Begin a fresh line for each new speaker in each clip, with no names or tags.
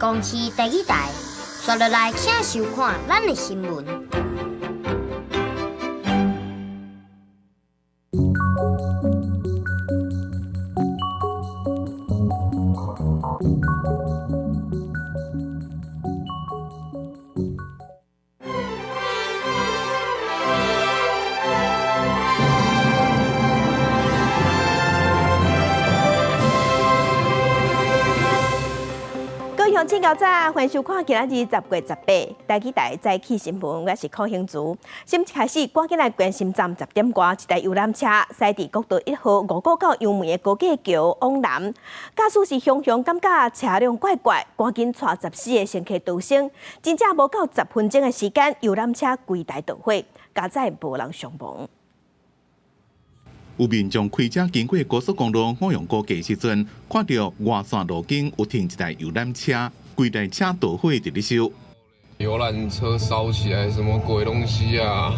公視第二台，刷落來請收看咱的新聞。
請到早，歡迎收看今仔日10月18台語台早起新聞，我是柯興竹。先開始，趕緊來關心昨10點外，一台遊覽車駛佇國道1號五股到楊梅的高架橋往南，駕駛是雄雄感覺車輛怪怪，趕緊帶14個乘客逃生。真正無夠10分鐘的時間，遊覽車規台著火，佳哉無人傷亡。
有民眾開車經過高速公路五楊高架時陣，看著外線路肩有停一台遊覽車，規台車著火佇咧燒。
遊覽車燒起來，什麼鬼東西啊？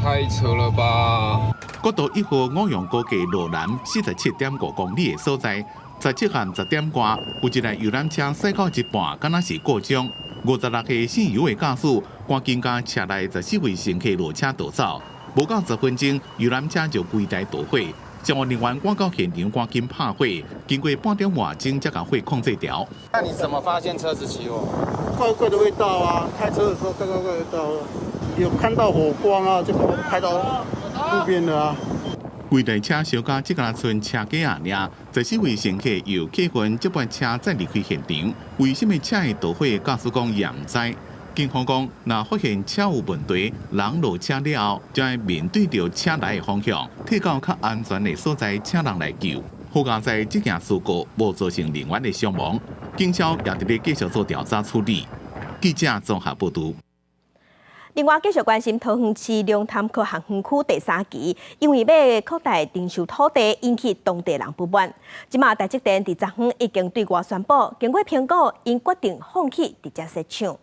太扯了吧！
國道1號五楊高架路南47.5公里的所在，17號10點外，有一台遊覽車駛到一半，敢若是故障。56歲姓尤的駕駛趕緊共車內14位乘客落車逃走。無夠10分鐘，遊覽車就規台著火。消防人員趕到現場，趕緊拍火，經過半點外鐘才共火控制牢。
那你怎麼發現車子起火？
怪怪的味道啊！開車的時候怪怪的味道，有看到火光啊，就開到路邊的啊。
規台車燒甲這敢若賰車架仔爾，14位乘客由客運這部車載離開現場。為什麼車會著火？駕駛講伊也毋知。警方講，若發現車有問題，人落車了後，就愛面對著車來的方向，退到較安全的所在，請人來救。好佳哉這件事故無造成人員的傷亡，警消也佇咧繼續做調查處理。記者綜合報導。
另外，繼續關心桃園市龍潭科學園區第三期，因為欲擴大徵收土地，引起當地人不滿。這馬台積電佇昨昏已經對外宣布，經過評估，𪜶決定放棄佇遮設廠。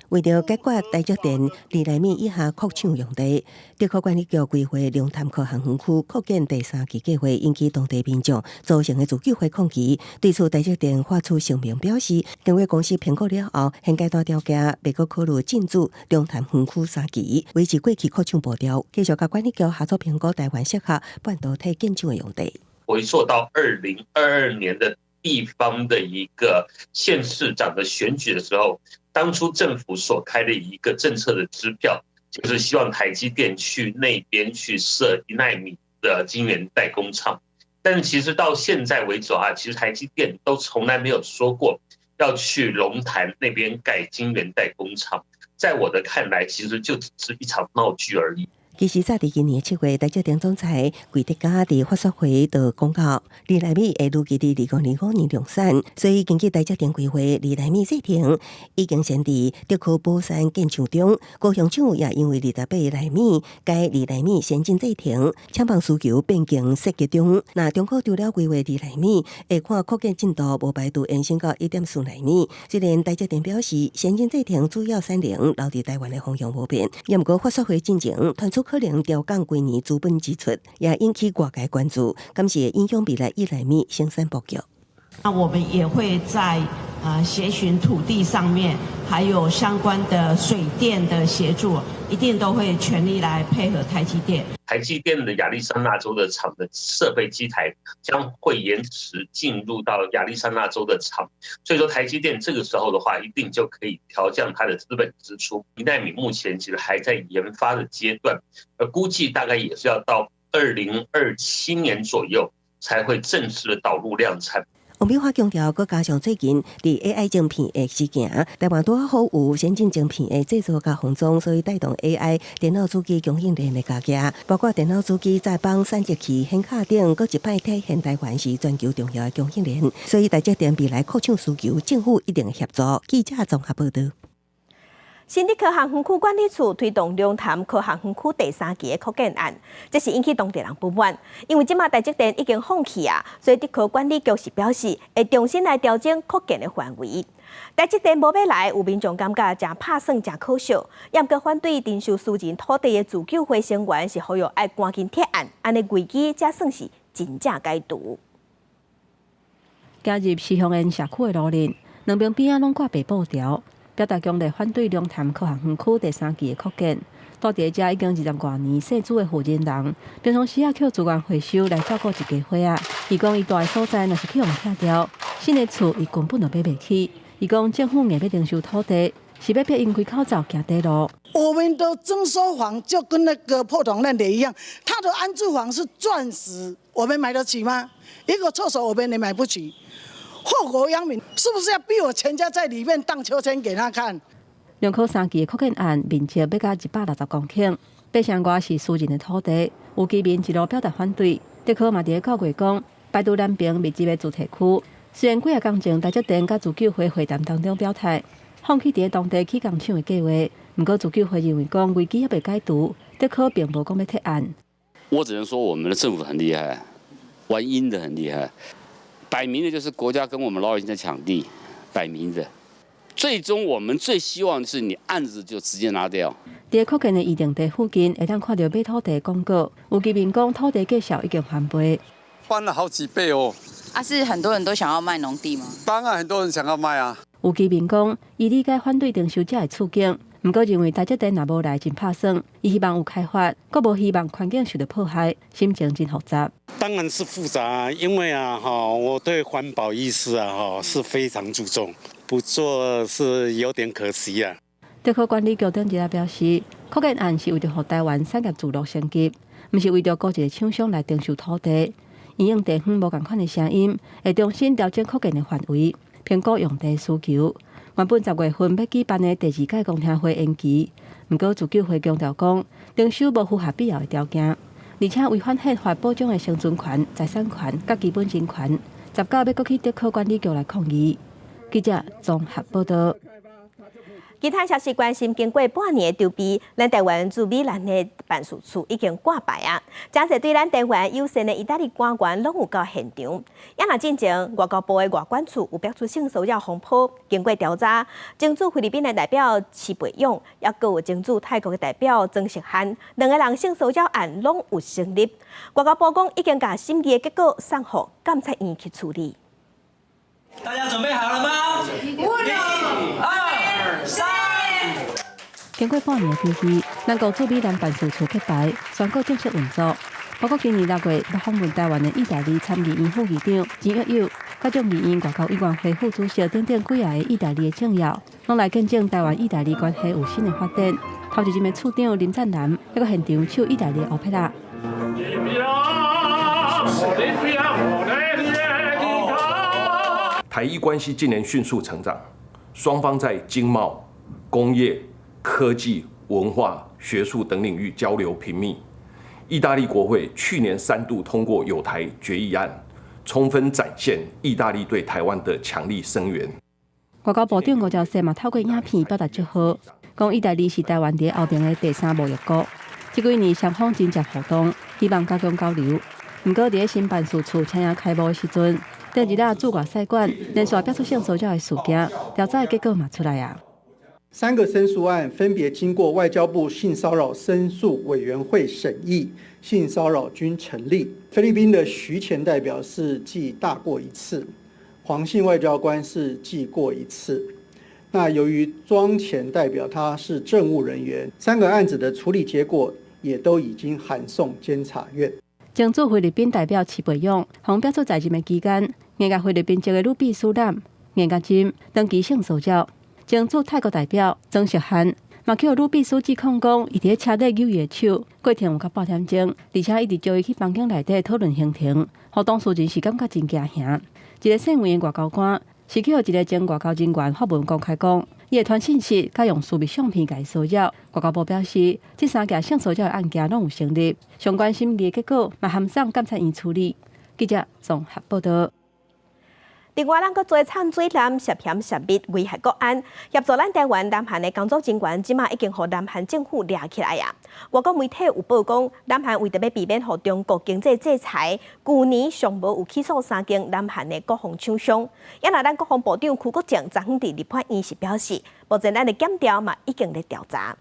為著解決台積電2納米以下擴廠用地，竹科管理局規劃龍潭科學園區擴建第三期計劃，引起當地民眾組成的自救會抗議。對此，台積電發出聲明表示，經過公司評估了後，現階段條件袂閣考慮進駐龍潭園區三期，維持過去擴廠步調，繼續佮管理局合作評估台灣適合半導體建廠的用地。
回溯到2022年的地方的一個縣市長的選舉的時候，當初政府所開的一個政策的支票，就是希望台積電去那邊去設1納米的晶圓代工廠。但是其實到現在為止啊，其實台積電都從來沒有說過要去龍潭那邊蓋晶圓代工廠。在我的看來，其實就只是一場鬧劇而已。
其實早佇今年7月，台積電總裁魏哲家佇法說會就講到，2納米會預計佇2025年量產，所以根據台積電規劃，2納米製程已經先佇竹科寶山建廠中，高雄廠也因為28納米改2納米先進製程，廠房需求變更設計中。若中國除了規劃二納米，會看擴建進度無排除延伸到1.4納米。雖然台積電表示，先進製程主要產能留佇台灣的方向無變，也毋過法說會進前傳出可能調降幾年資本支出，也引起外界關注，敢是會影響未來1納米生產布局。
那我們也會在協尋土地上面，還有相關的水電的協助，一定都會全力來配合台積電。
台積電的亞利桑那州的廠的設備機台將會延遲進入到亞利桑那州的廠，所以說台積電這個時候的話，一定就可以調降它的資本支出。1納米目前其實還在研發的階段，而估計大概也是要到2027年左右才會正式的導入量產。
王美花強調，閣加上最近佇 AI 晶片的事件，台灣拄好有先進晶片的製造佮封裝，所以帶動 AI 電腦主機供應鏈的加價，包括電腦主機載板、散熱器、顯卡等，閣一擺體現台灣是全球重要的供應鏈。所以台積電未來擴廠需求，政府一定會協助。記者綜合報導。
新竹科學園區管理處推動龍潭科學園區第三期的擴建案，這是引起當地人不滿，因為這馬台積電已經放棄啊，所以竹科管理局是表示會重新來調整擴建的範圍。台積電無欲來，有民眾感覺誠拍算、誠可惜，也毋過反對徵收私人土地的自救會成員是呼籲愛趕緊撤案，按呢危機才算是真正解除。
行入獅鄉緣社區的路面，兩邊邊仔攏掛白布條，表達強烈反對龍潭科學園區第三期的擴建。住佇遮已經20外年姓朱的負責人，平常時仔靠資源回收來照顧一家伙仔。伊講伊住的所在若是去予拆掉，新的厝伊根本就買袂起。伊講政府硬欲徵收土地，是欲逼𪜶開口罩行短路。
我們的徵收房就跟那個破銅爛鐵一樣，他的安置房是鑽石，我們買得起嗎？一個廁所我們也買不起。禍國殃民，是不是要逼我全家在裡面盪秋千給他看？
龍科三期的擴建案面積欲到160公頃，八成外是私人的土地，有居民一路表達反對。竹科嘛佇咧九月講，排除南平密集的住宅區。雖然幾仔工前台積電佮自救會會談當中表態，放棄佇咧當地起工廠的計劃，毋過自救會認為講危機猶未解除，竹科並無講欲撤案。
我只能說我們的政府很厲害，玩陰的很厲害，擺明的就是國家跟我們老百姓在搶地，擺明的。最終我們最希望是你案子就直接拿掉。
佇擴建的預定地附近，會當看著買土地廣告，有居民講土地價數已經翻倍，
翻了好幾倍哦。
啊，是很多人都想要賣農地嗎？
當然很多人想要賣啊。
有居民講，伊理解反對徵收者的處境，毋過認為台積電若無來真拍算，伊希望有開發，閣無希望環境受著破壞，心情真複雜。
當然是複雜，因為啊，哈，我對環保意識啊，哈，是非常注重，不做是有點可惜啊。
竹科管理局頂日表示，擴建案是為著予台灣產業聚落升級，毋是為著孤一个廠商來徵收土地。因應地方無仝款的聲音，會重新調整擴建的範圍，評估用地需求。原本10月份欲舉辦的第二屆公聽會延期，毋過自救會強調講，徵收無符合必要的條件，而且違反憲法保障的生存權、財產權佮基本人權。19欲閣去竹科管理局來抗議。記者綜合報導。
其他消息關心，經過半年的籌備，咱台灣駐米蘭的辦事處已經掛牌啊！誠濟對咱台灣友善的意大利官員攏有到現場。也若進前，外交部的外管處有爆出性騷擾風波，經過調查，前駐菲律賓的代表徐培勇，抑閣有前駐泰國的代表曾錫漢，兩個人性騷擾案攏有成立。外交部講已經共審議的結果送予監察院去處理。
大家準備好了嗎？一、二、三。
經過半年的籌備，咱國駐米蘭辦事處揭牌，宣告正式運作。包括今年6月欲訪問台灣的意大利參議院副議長錢約友，佮眾議院外交委員會副主席等等幾个意大利的政要，攏來見證台灣意大利關係有新的發展。頭一任的處長林贊男，抑閣現場唱意大利的歐佩拉。
台意關係近年迅速成長，雙方在經貿、工業、科技、文化、學術等領域交流頻密。意大利國會去年三度通過友台決議案，充分展現意大利對台灣的強力聲援。
外交部長吳釗燮嘛透過影片表達祝賀，講意大利是台灣佇歐盟的第三貿易國，這幾年雙方真濟互動，希望加強交流。毋過佇咧新辦事處請秧開幕的時陣，頂日仔駐外使館連續爆出性騷擾的事件，調查的結果嘛出來啊。
三個申訴案分別經過外交部性騷擾申訴委員會審議，性騷擾均成立。菲律賓的徐前代表是記大過一次，黃姓外交官是記過一次。那由於莊前代表他是政務人員，三個案子的處理結果也都已經函送監察院。
前駐菲律賓代表徐培勇，予爆出在任的期間，硬共菲律賓籍的女秘書攬硬共針，長期性騷擾。前駐泰國代表曾錫漢，嘛去予女秘書指控講，伊佇咧車底扭伊的手，過程有較半點鐘，而且一直招伊去房間內底討論行程，予當事人是感覺真驚嚇。一个姓黃的外交官是去予一个前外交人員發文公開講，伊會傳訊息，佮用私密相片共伊騷擾。外交部表示，這三件性騷擾的案件攏有成立，相關審議的結果嘛函送監察院處理。記者綜合報導。
另外，咱閣追查水艦涉嫌泄密，危害國安，協助咱台灣南韓的工作人員，這馬已經予南韓政府掠起來啊！外國媒體有報講，南韓為著欲避免予中國經濟制裁，舊年上無有起訴三間南韓的國防廠商。也若咱國防部長邱國正昨昏佇立法院時表示，目前咱的檢調嘛已經咧調查。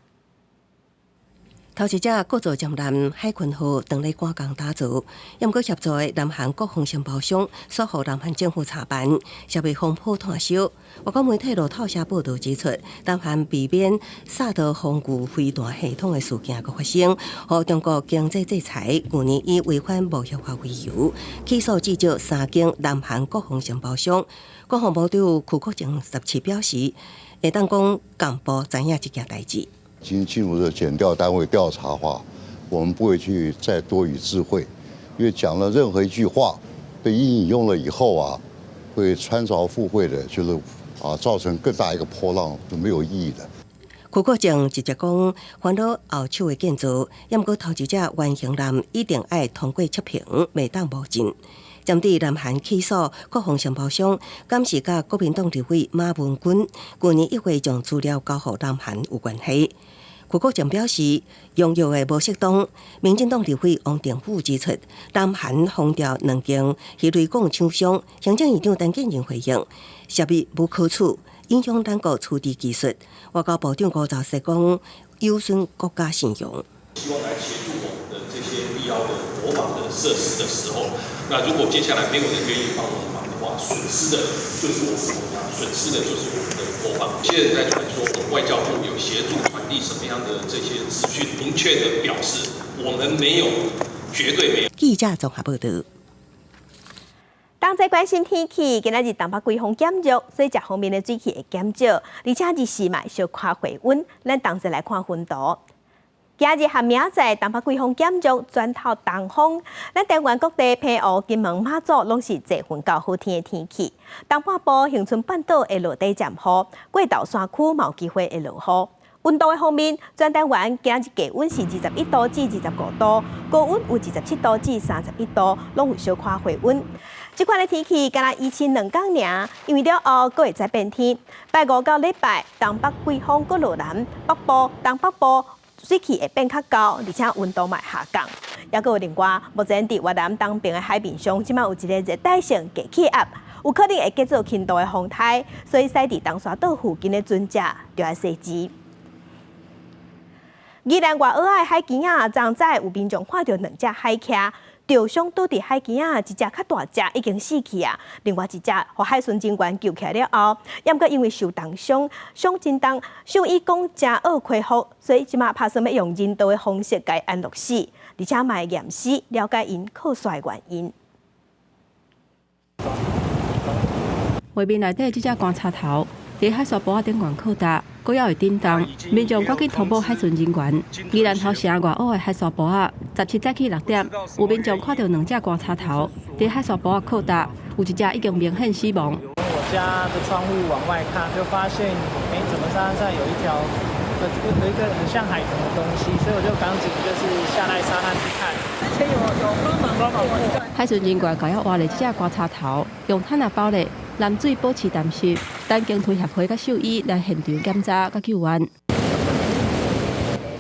頭一隻國造潛艦海鯤號當咧趕工打造，毋過協助的南韓國防承包商煞予南韓政府查辦，社會風波湠燒。外國媒體路透社報道指出，南韓避免薩德防禦飛彈系統的事件閣發生，予中國經濟制裁，舊年以違反貿易法為由，起訴至少三間南韓國防承包商。國防部長邱國正17表示，會當講幹部知影這件代誌。
經進入這檢調單位調查的話，我們不會去再多予置喙，因為講了任何一句話被引用了以後啊，會穿鑿附會的，就是啊造成更大一個波浪，就沒有意義的。
邱國正直接講，煩惱後手的建造，毋過頭一隻原型艦一定愛通過測評，袂當冒進。針對南韓起訴國防承包商，敢是佮國民黨立委馬文君舊年1月將資料交予南韓有關係。邱國正表示，用藥的無適當。民進黨立委王定宇指出，南韓封掉兩間魚雷管廠商，行政院長陳建仁回應，涉密無可取，影響咱國處置技術。外交部長吳釗燮講，有損國家信用。
希望來協助我們的這些必要的國防的設施的時候，那如果接下來沒有人願意幫我們忙的話，損失的就是我們國家，損失的就是我們的國防。現在在傳說我們外交部有協助傳遞什麼樣的這些資訊，明確的表示我們沒有，絕對沒有。
記者綜合報道。
同齊關心天氣，今仔日東北季風減弱，所以食方面的水汽會減少，而且日時嘛小可回溫。咱同齊來看雲圖。今日和明仔載東北季風減弱，轉透東風。咱台灣各地澎湖、金門、馬祖攏是濟雲到好天的天氣。東半部恆春半島會落短暫雨，過頭山區嘛有機會會落雨。溫度的方面，全台灣今日低溫是21度至25度，高溫有27度至31度，攏有小可回溫。這款的天氣敢若維持2工爾，因為了後閣會再變天。拜五到禮拜，東北季風閣落南，北部、東北部水汽會變較高，而且溫度嘛會下降。抑閣有另外，目前佇越南東邊的海面上，這馬有一个熱帶性低氣壓，有可能會結做輕度的風颱，所以駛佇東沙島附近的船隻就愛小心。宜蘭外蚵仔海墘仔，昨早有民眾看著兩隻海鰭，受傷倒佇海墘仔，一隻較大隻已經死去啊，另外一隻予海巡人員救起來了後，毋過因為受重傷，傷真重，獸醫講誠惡恢復，所以這馬拍算欲用人道的方式共伊安樂死，而且嘛會驗屍了解𪜶擴散的原因。
畫面內底這隻觀察頭，佇海沙埔仔頂懸擴大，閣猶會振動，民眾趕緊通報海巡人員。宜蘭頭城外蚵的海沙埔仔，17早起6點，有民眾看著兩隻觀察頭佇海沙埔仔擴大，有一隻已經明顯死亡。
我家的窗戶往外看，就發現，欸，怎麼沙灘上有一條，有一個很像海豚的東西，所以我就趕緊就是下來沙灘去看。
之前有幫忙過。
海巡人員共伊挖咧這隻觀察頭，用毯仔包咧，淋水保持澹濕，等鯨豚協會佮獸醫來現場檢查佮救援。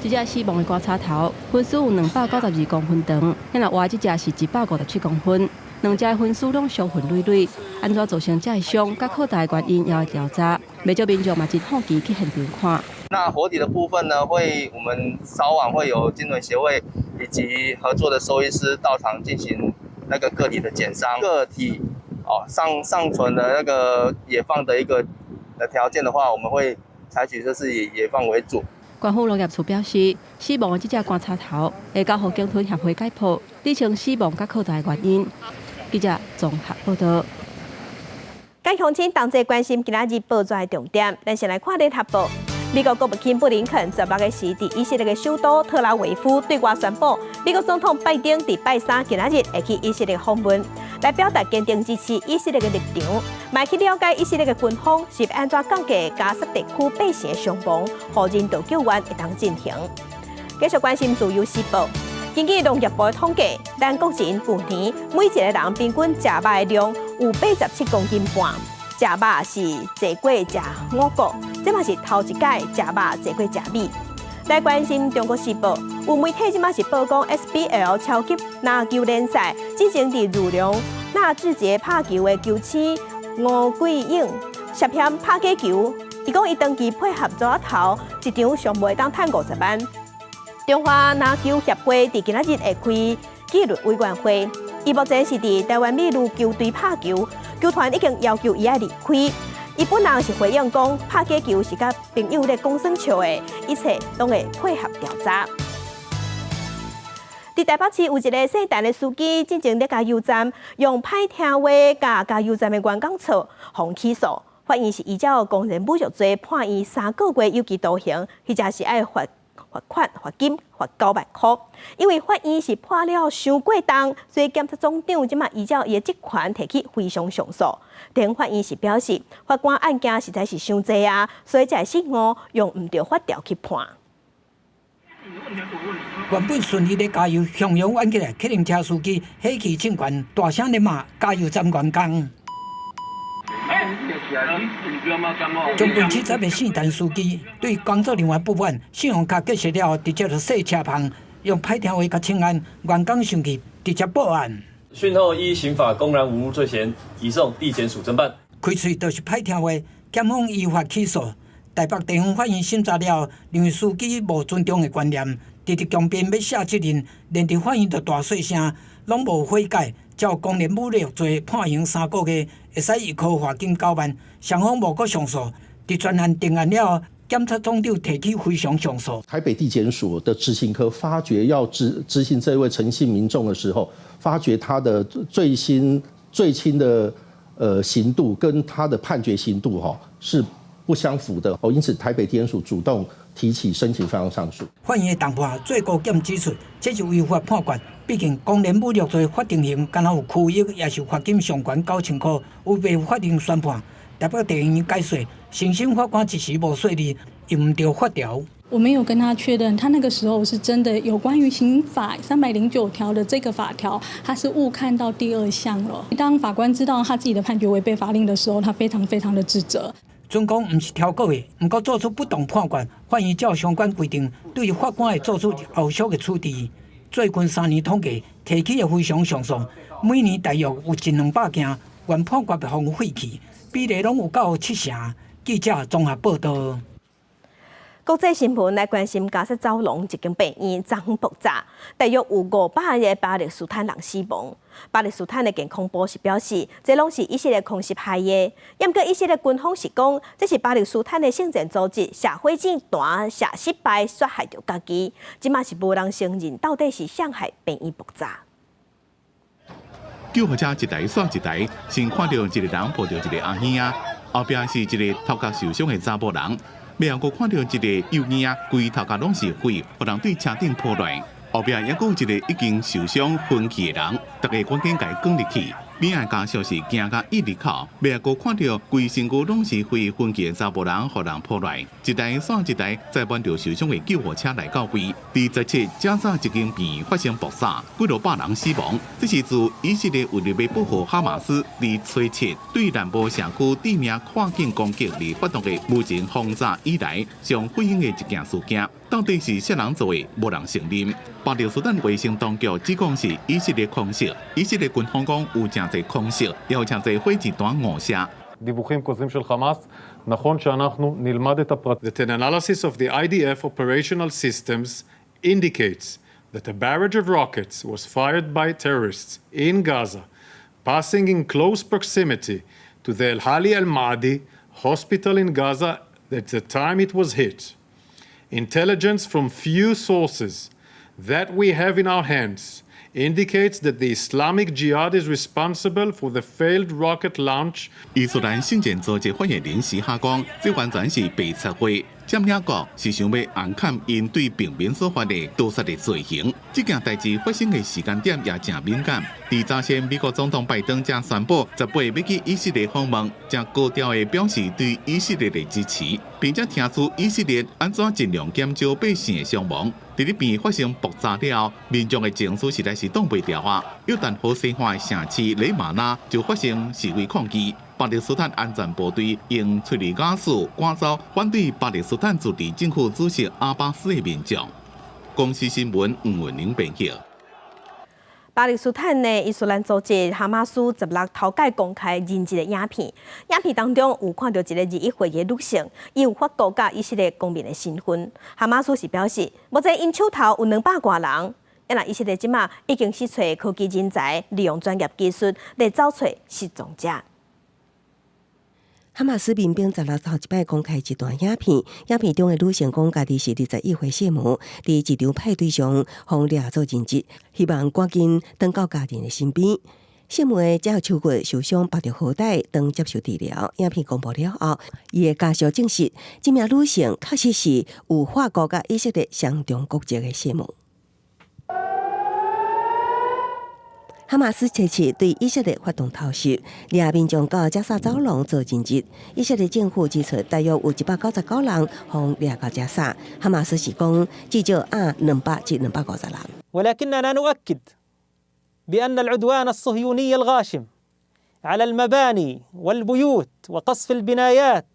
這隻死亡的觀察頭，分數有292公分長，咱若活這隻是157公分，兩隻分屍攏傷痕累累，按怎造成這个傷佮擴大的原因也會調查。袂少民眾嘛真好奇去現場看。
那活體的部分呢，會我們稍晚會有鯨豚協會以及合作的獸醫師到場進行那個個體的檢傷，個體哦尚尚存的那個野放的一個的條件的話，我們會採取就是以野放為主。
縣府農業處表示，死亡的這隻觀察頭會交予鯨豚協會解剖，理清死亡佮擴大的原因。記者綜合報道。
佮鄉親同齊關心今仔日報紙的重點，咱先來看聯合報。美國國務卿布林肯16日時佇以色列的首都特拉維夫對外宣布，美國總統拜登佇拜三今仔日會去以色列訪問，來表達堅定支持以色列的立場，嘛去了解以色列的軍方是按怎降低加薩地區百姓的傷亡，予人道救援會當進行。繼續關心自由時報，根據農業部的統計，咱國人舊年每一個人平均食肉的量有87公斤半。食肉是濟過食五穀，這嘛是頭一擺食肉濟過食米。來關心中國時報，有媒體這馬是報講 SBL 超級籃球聯賽，之前佇裕隆納智捷拍球的球星吳桂英涉嫌拍假球，伊講伊長期配合組仔頭，一場上袂當趁50萬。中華籃球協會佇今仔日會開紀律委員會，伊目前是佇臺灣美女球隊拍球，球團已經要求伊愛離開。伊本人是回應講，拍假球是佮朋友咧講耍笑的，一切攏會配合調查。佇台北市有一个姓陳的司機，進前佇加油站用歹聽話共加油站的員工吵，予起訴。法院是依照公然侮辱罪判伊3個月有期徒刑，彼者是愛罰罰款、罰金罰9萬箍。因為法院是判了傷過重，所以檢察總長這馬依照伊的職權提起非常上訴。地方法院是表示，法官案件實在是傷濟啊，所以才會失誤用毋著法條去判。
原本順利咧加油，洶湧湧起來，客運車司機火氣衝懸，大聲咧罵加油站員工。將近70的姓陳司機對工作人員不滿，信用卡結束了後，直接就洗車棚，用歹聽話共請安，員工生氣，直接報案。
訊後依刑法公然侮辱罪嫌，移送地檢署偵辦。
開喙就是歹聽話，檢方依法起訴。台北地方法院審查了後，認為司機無尊重的觀念，直直強辯欲卸責任，連佇法院都大細聲，攏無悔改，照公然侮辱罪判刑3個月，會使易科罰金9萬。雙方無閣上訴，佇全案定案了後，檢察總長提起非常上訴。
台北地檢署的執行科發覺要執行這位陳姓民眾的時候，發覺他的最新最輕的刑度跟他的判決刑度哈是不相符的哦，因此台北地檢署主動提起申請非常上訴。
法院的重判最高檢指出，這是違法判決。畢竟公然侮辱罪法定刑敢若有拘役，抑是罰金上懸9000箍，違背法令宣判。台北地院解說，承審法官一時無說理，用毋著法條。
我沒有跟他確認，他那個時候是真的有關於刑法309條的這個法條，他是誤看到第二項了。當法官知道他自己的判決違背法令的時候，他非常非常的自責。
準講毋是超過的，毋過做出不當判決，法院照相關規定對法官會做出後續的處置。最近3年統計提起的非常上訴，每年大約有一兩百件，原判決被予廢去，比例攏有到70%。記者綜合報道。
國際新聞來關心加薩走廊一間病院昨昏爆炸，大約有500個巴勒斯坦人死亡。巴勒斯坦的健康部是表示，這攏是以色列空襲害的。毋過以色列軍方是講，這是巴勒斯坦的聖戰組織射火箭彈射失敗，煞害著家己。這馬是無人承認到底是誰害病院爆炸。
救護車一台煞一台，先看著一个人抱著一个阿耳仔，後壁是一个頭殼受傷的查某人。尾後閣看著一个幼嬰仔，規頭殼攏是血，予人對車頂潑來。後壁猶閣有一个已經受傷昏去的人，逐家趕緊共伊捲入去。邊仔家屬是驚甲一直哭，尾後閣看著規身軀攏是血昏去的查某人，予人抱來，一台煞一台載滿著受傷的救護車來到位。佇17加薩一間病院發生爆炸，幾落百人死亡。這是自以色列為了欲報復哈馬斯，佇初七對南部社區致命跨境攻擊而發動的無人轟炸以來，上血腥的一件事件。到底是啥人做的？無人承認。巴勒斯坦衛生當局指講是以色列空襲，以色列軍方講有誠濟空襲，也有誠濟火箭彈誤射。
דיווחים כוזבים של חמאס, נכון שאנחנו נלמד את הפרטים. That an analysis of the IDF operational systems indicates that a barrage of rockets was fired by terrorists in Gaza, passing in close proximity to the Al-Ahli Al-Maadi hospital in Gaza at the time it was hit. Intelligence from few sources that we have in our hands indicates that the Islamic Jihad is responsible for the failed rocket launch.
伊斯蘭聖戰組織發言人時下講，這完全是白賊話。佔領國是想欲紅崁𪜶對平民所犯的屠殺的罪行。這件代誌發生的時間點也誠敏感。佇早先，美國總統拜登才宣布18欲去以色列訪問，誠高調的表示對以色列的支持，並且聽取以色列按怎盡量減少百姓的傷亡。佇咧病院發生爆炸了後，民眾的情緒實在是擋袂牢啊！約旦河西岸的城市雷馬拉就發生示威抗議。巴勒斯坦安全部隊用催淚瓦斯趕走反對巴勒斯坦自治政府主席阿巴斯的民眾。公視新聞吳文玲編譯。
巴勒斯坦的伊斯蘭組織哈馬斯十六頭擺公開人質的影片，影片當中有看著一个21歲的女性，伊有法國佮以色列公民的身份。哈馬斯是表示，目前𪜶手頭有200外人，啊若以色列這馬已經釋出科技人才，利用專業技術來找揣失蹤者。
哈馬斯民兵十六頭一擺公開一段影片，影片中的女性講家己是21歲謝姆，佇一場派對上予掠做人質，希望趕緊轉到家人的身邊。謝姆的隻手骨受傷，縛著腰帶，當接受治療。影片公布了後，伊的家屬證實，這名女性確實是有法國佮以色列雙重國籍的謝姆。哈馬斯星期四對以色列發動偷襲，掠民眾到加沙走廊做人質。以色列政府指出，大約有199人予掠到加沙。哈馬斯是講至少押200至250人。
ولكننا نؤكد بأن العدوان الصهيوني الغاشم على المباني والبيوت وقصف البنايات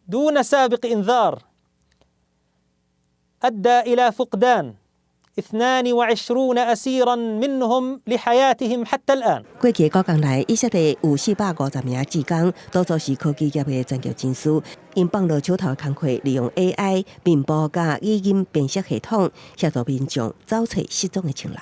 دون سابق إنذار أدى إلى فقدان 22 أسيرا منهم لحياتهم حتى الآن。
過去九工來，以色列有450名志工，多數是科技業的專業人士，𪜶放落手頭的工課，利用 AI 面部佮語音辨識系統，協助民眾找揣失蹤的親人。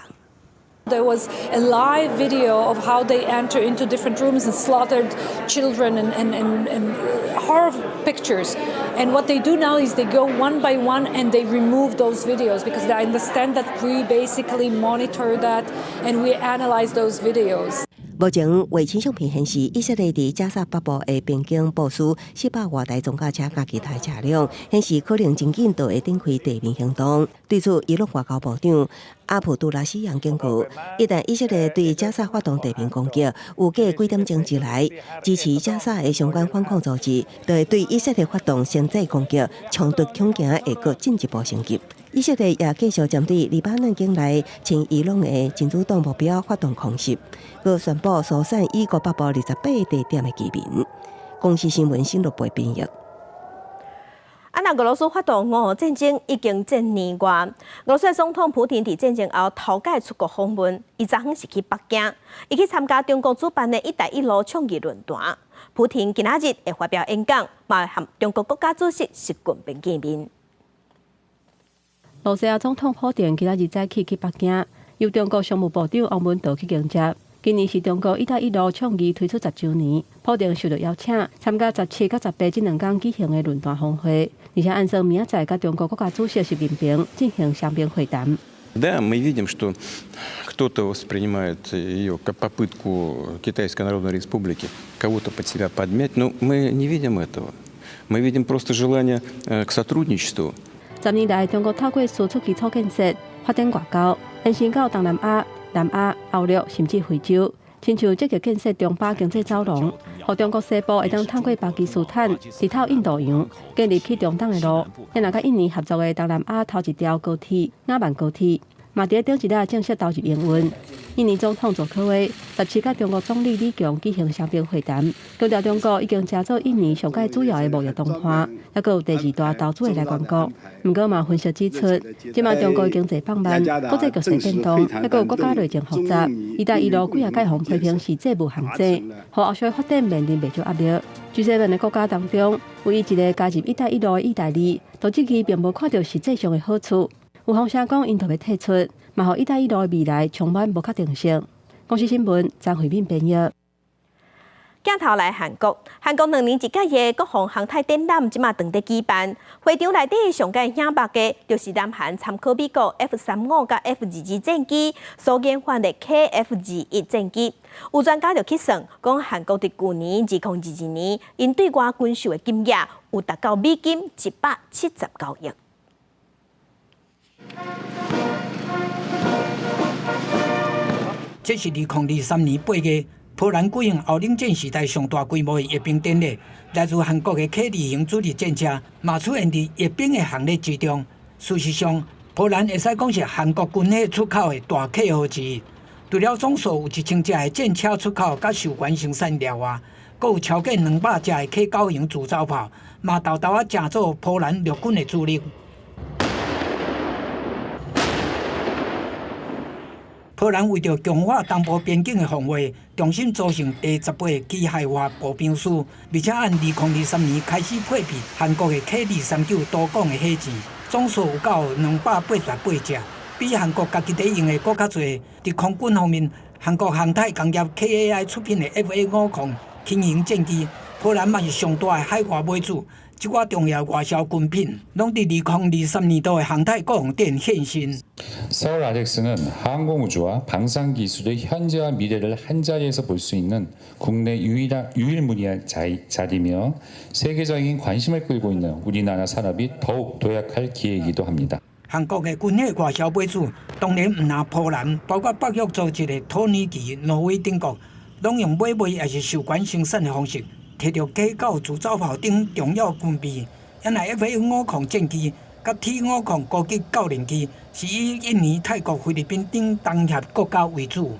There was a live video of how they enter into different rooms and slaughtered children and horror pictures. And what they do now is they go one by one and they remove those videos because they understand that we basically monitor that and we analyze those videos.
目前，衛星相片顯示，以色列佇加沙北部的邊境部署400外台裝甲車佮其他車輛，顯示可能真緊就會展開地面行動。對此，伊朗外交部長阿卜杜拉希揚警告，一旦以色列對加沙發動地面攻擊，預計幾點鐘之內，支持加沙的相關反抗組織，就會對以色列發動先制攻擊，衝突恐驚會閣進一步升級。以色列也繼續針對黎巴嫩境內親伊朗的真主黨目標發動空襲，閣宣布疏散以國北部28個地點的居民。公視新聞新錄播編譯。
啊，若俄羅斯發動俄烏戰爭已經一年外，俄羅斯總統普丁佇戰爭後頭擺出國訪問，伊昨昏是去北京，伊去參加中國主辦的「一帶一路」倡議論壇。普丁今仔日會發表演講，嘛會和中國國家主席習近平見面。
羅西亞總統普丁今仔日早起去北京，由中國商務部長王文濤去迎接。今年是中國「一帶一路」倡議推出10週年，普丁受到邀請參加17佮18這兩天舉行的論壇峰會，而且按算明仔載佮中國國家主席習近平進行雙邊會談。
Да, мы видим, что кто-то воспринимает ее как попытку Китайской Народной Республики кого-то под себя подмять, но мы не видим этого. Мы видим просто желание к сотрудничеству.
10年來，中國透過輸出基礎建設、發展外交，延伸到東南亞、南亞、歐陸，甚至非洲，親像積極建設中巴經濟走廊，予中國西部會當透過巴基斯坦，直透印度洋，建立起中東的路。也若佮印尼合作的東南亞頭一條高鐵—雅萬高鐵，嘛佇頂一日正式投入營運。印尼總統佐科威17佮中國總理李強舉行雙邊會談，強調中國已經成做印尼上蓋主要的貿易同伴，猶閣有第二大投資的來源國。毋過嘛分析指出，這馬中國經濟放慢，國際局勢變動，猶閣有國家內政複雜，一帶一路幾仔擺予批評是債務陷阱，予後續發展面臨袂少壓力。G7 的國家當中，唯一一个加入一帶一路的意大利，都這期並無看著實際上的好處。有風聲講，𪜶特別退出，嘛予一帶一路的未來充滿無確定性。公視新聞張惠敏編譯。
鏡頭來韓國，韓國兩年一屆的國防航太展覽，這馬正佇舉辦。會場內底上蓋醒目的，就是南韓參考美國 F-35佮 F-22戰機所研發的 KF-21戰機。有專家就去算，講韓國佇舊年2022年，𪜶對外軍售的金額有達到美金179億。
這是2023年8月，波蘭舉行後冷戰時代上大規模的閱兵典禮，來自韓國的 K2型主力戰車嘛出現佇閱兵的行列之中。事實上，波蘭會使講是韓國軍火出口的大客戶之一。除了總數有1000隻的戰車出口佮授權生產了外，閣有超過200隻的 K9型自走炮，嘛沓沓仔成做波蘭陸軍的主力。波蘭為著強化東部邊境的防衛，重新組成第18機械化步兵師，而且按2023年開始配備韓國的 K 239多管的火箭，總數有夠288隻，比韓國家己佇用的閣較濟。佇空軍方面，韓國航太工業 KAI 出品的 FA 50輕型戰機，波蘭嘛是上大的海外買主。這寡重要外銷軍品，攏佇2023年度的航太國防展現身。
서울 아덱스는 항공우주와 방산 기술의 현재와 미래를 한자리에서 볼 수 있는 국내 유일한 유일무이한 자리며 세계적인 관심을 끌고 있는 우리나라 산업이 더욱 도약할 기회이기도 합니다.
韓國的軍火外銷買主當然毋但波蘭，包括北約組織的土耳其、挪威等國，攏用買賣抑是授權生產的方式，提著 K9自走炮等重要軍備。因為 FA 50戰機佮 T 50高級教練機是以印尼、泰國、菲律賓等東協國家為主。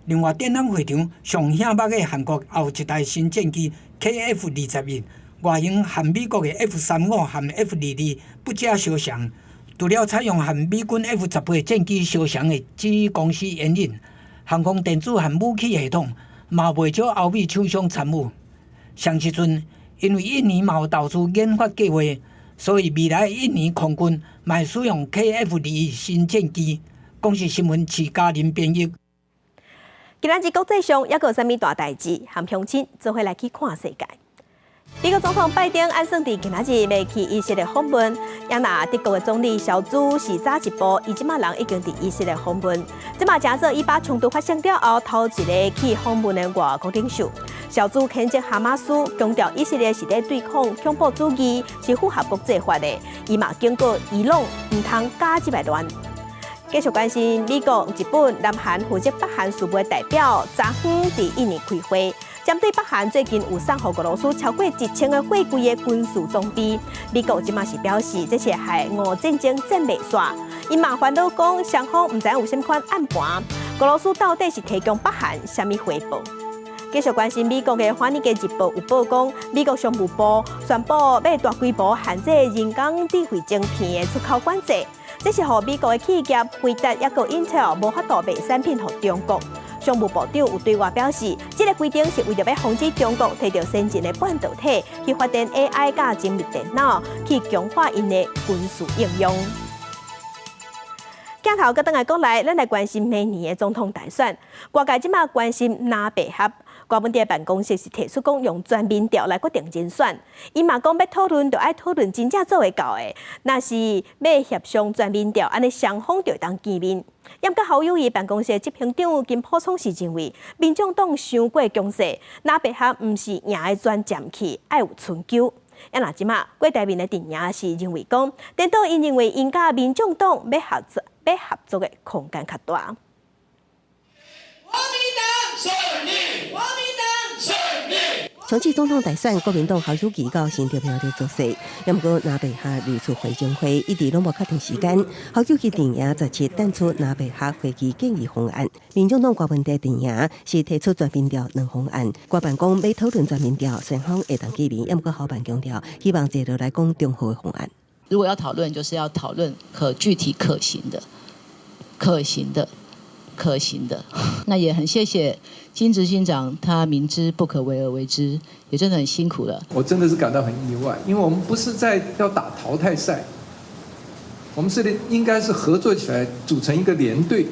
另外，展覽會場上顯目的韓國也有一台新戰機 KF-21，外形和美國的 F-35和 F-22不加相像。除了採用和美軍 F-18戰機相像的 GE 公司引擎，航空電子和武器系統嘛袂少歐美廠商參與。上時陣，因為印尼嘛有投資研發計劃，所以未來印尼空軍嘛會使用 KF-21新戰機。公視新聞徐嘉玲編譯。
今仔日國際上猶閣有啥物大代誌？和鄉親做伙來去看世界。美國總統拜登按算佇今仔日欲去以色列訪問，也若德國的總理蕭茲是早一步，伊這馬人已經佇以色列訪問。這嘛成做以巴衝突發生了後，頭一个去訪問的外國領袖。蕭茲譴責哈馬斯，強調以色列是咧對抗恐怖主義，是符合國際法的。伊嘛警告伊朗毋通加入來亂。繼續關心美國、日本、南韓負責北韓事務的代表，昨昏佇印尼開會。針對北韓最近有送予俄羅斯超過1000個貨櫃的軍事裝備，美國這馬是表示這是害俄戰爭戰袂煞。伊嘛煩惱講雙方毋知有啥物款暗盤，俄羅斯到底是提供北韓啥物回報？繼續關心美國的《華爾街日報》有報講，美國商務部宣布欲大規模限制人工智慧晶片的出口管制，這是予美國的企業輝達抑閣 Intel 無法度賣產品予中國。商務部長有對外表示，這个規定是為著欲防止中國提著先進的半導體去發展 AI 佮精密電腦，去強化𪜶的軍事應用。鏡頭閣轉來國內，咱來關心明年的總統大選。外界這馬關心藍白合，郭文哲辦公室是提出講用全民調來決定人選。伊嘛講欲討論，就愛討論真正做會到的。若是欲協商全民調，按呢雙方就會當見面。毋過侯友宜辦公室執行長金溥聰是認為，民眾黨傷過強勢，藍白合毋是贏的全佔去，愛有春秋。啊，若這馬郭台銘的陣營是認為講，顛倒𪜶認為𪜶佮民眾黨欲合作，欲合作的空間較大。
國民黨勝利！國民黨勝利！
上次總統大選，國民黨侯友宜到新竹廟咧造勢，毋過藍白合類似會前會，一直攏無確定時間。侯友宜陣營17等出藍白合會議建議方案，民眾黨郭文哲陣營是提出全民調兩方案。郭辦講欲討論全民調，雙方會當見面，毋過侯辦強調，希望坐落來講中和的方案。
如果要討論，就是要討論可具體可行的、可行的、可行的。那也很謝謝金執行長，他明知不可為而為之，也真的很辛苦了。
我真的是感到很意外，因為我們不是在要打淘汰賽，我們是應該是合作起來，組成一個連隊，